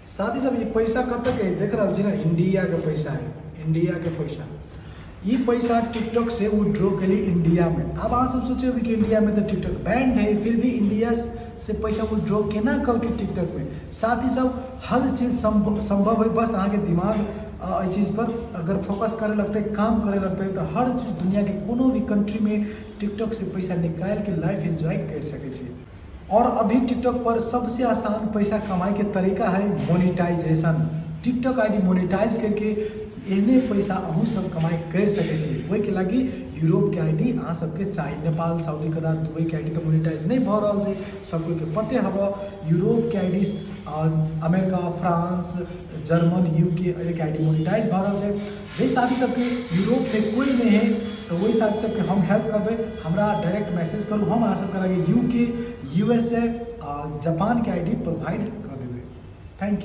साथी सब, ई पैसा कतऽ के है? देख रहल छी ने, इंडिया के पैसा है, इंडिया के पैसा। ई पैसा टिकटॉक से विड्रॉ केली इंडिया में। आब अहाँ सब सोचे कि इंडिया में तो टिकटॉक बैंड है, फिर भी इंडिया से पैसा विड्रॉ केना कलकै टिकटॉक में? साथी सब, हर चीज संभव है, बस अहाँके दिमाग एहि चीज पर अगर फोकस करे लगतै, काम करे लगतै, तऽ हर चीज दुनिया के कोनो भी कंट्री में टिकटॉक से पैसा निकालि के लाइफ एंजॉय कर सकै छी। और अभी टिकटॉक पर सबसे आसान पैसा कमाई के तरीका है मोनिटाइजेशन। टिकटॉक आईडी मोनिटाइज करके एहने पैसा अहूँ सब कमाई कर सकै छी। ओहिके लागि यूरोप के आईडी अहाँ सबके चाही। नेपाल, सऊदी, कतार, दुबई के आईडी तऽ मोनिटाइज नहीं भऽ रहल छै, सब कोई के पते हबऽ। यूरोप के ID, America, France, German, UK के आईडी मोनिटाइज भऽ रहल छै। जाहि साथी सबके यूरोप में कोई नहीं है, तऽ ओहि साथी सबके हम हेल्प करबै। हमरा डायरेक्ट मैसेज करू, हम अहाँ सबके लगे यूके, यूएसए आ जापान के आईडी प्रोवाइड कऽ देबै। Thank you.